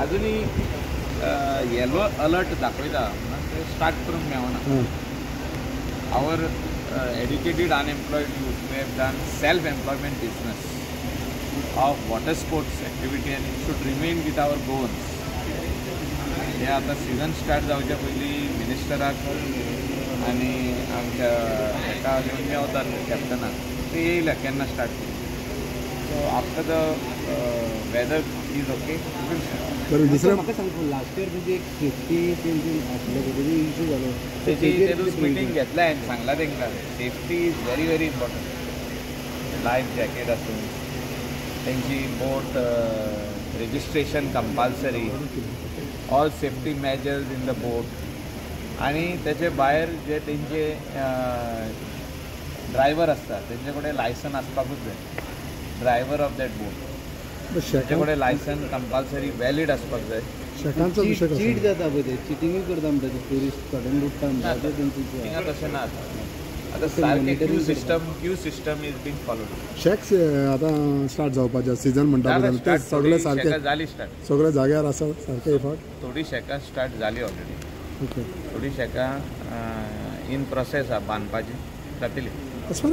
अजुनूय येलो अलर्ट दाखयता म्हणून ते स्टार्ट करूंक मेळना. Our educated unemployed youth who have done self employment business of water sports activity and it should remain with our Goans. हे आतां सिजन स्टार्ट जावच्या पयलीं मिनिस्टराक आनी आमच्या हेका घेवन मेवता न्हू कॅप्टनाक, ते येयल्या केन्ना स्टार्ट केली. So after the weather is okay. बरं, दुसरें म्हाका सांग, लास्ट इयर म्हणजे एक सेफ्टी तेंची आसले पळय इशू जालो, तेजी तेदूस मिटींग घेतल्या हांवें, सांगला तांकां safety is very very important. Life jacket आसूं, तेंची boat registration compulsory, all safety measures in the boat. आनी तेचे भायर जे तेंचे ड्रायवर आसता तेंचे कडेन लायसन आसपाकूच जाय. ड्रायवर ऑफ that बोट तेंचे कडेन लायसन कंपल्सरी वॅलीड आसपाक जाय. शेकांचो विशय कसो चीट जाता पळय, ते चिटिंगूय करता म्हणटा, ते ट्युरिस्ट थोड्यांक लुट्टा म्हणटा ते तेंची. थिंगा तशें ना आतां, आतां सारकें queue system is being followed. Shacks आतां स्टार्ट जावपाचें सिजन म्हणटा ते सगळे सारके जाली स्टार्ट, सगळे जाग्यार आसा सारके हे फावट. थोडी शॅकां स्टार्ट जाली ऑलरेडी, ओके. थोडी शॅकां इन प्रोसेस आसा बांदपाची, जातली. As far as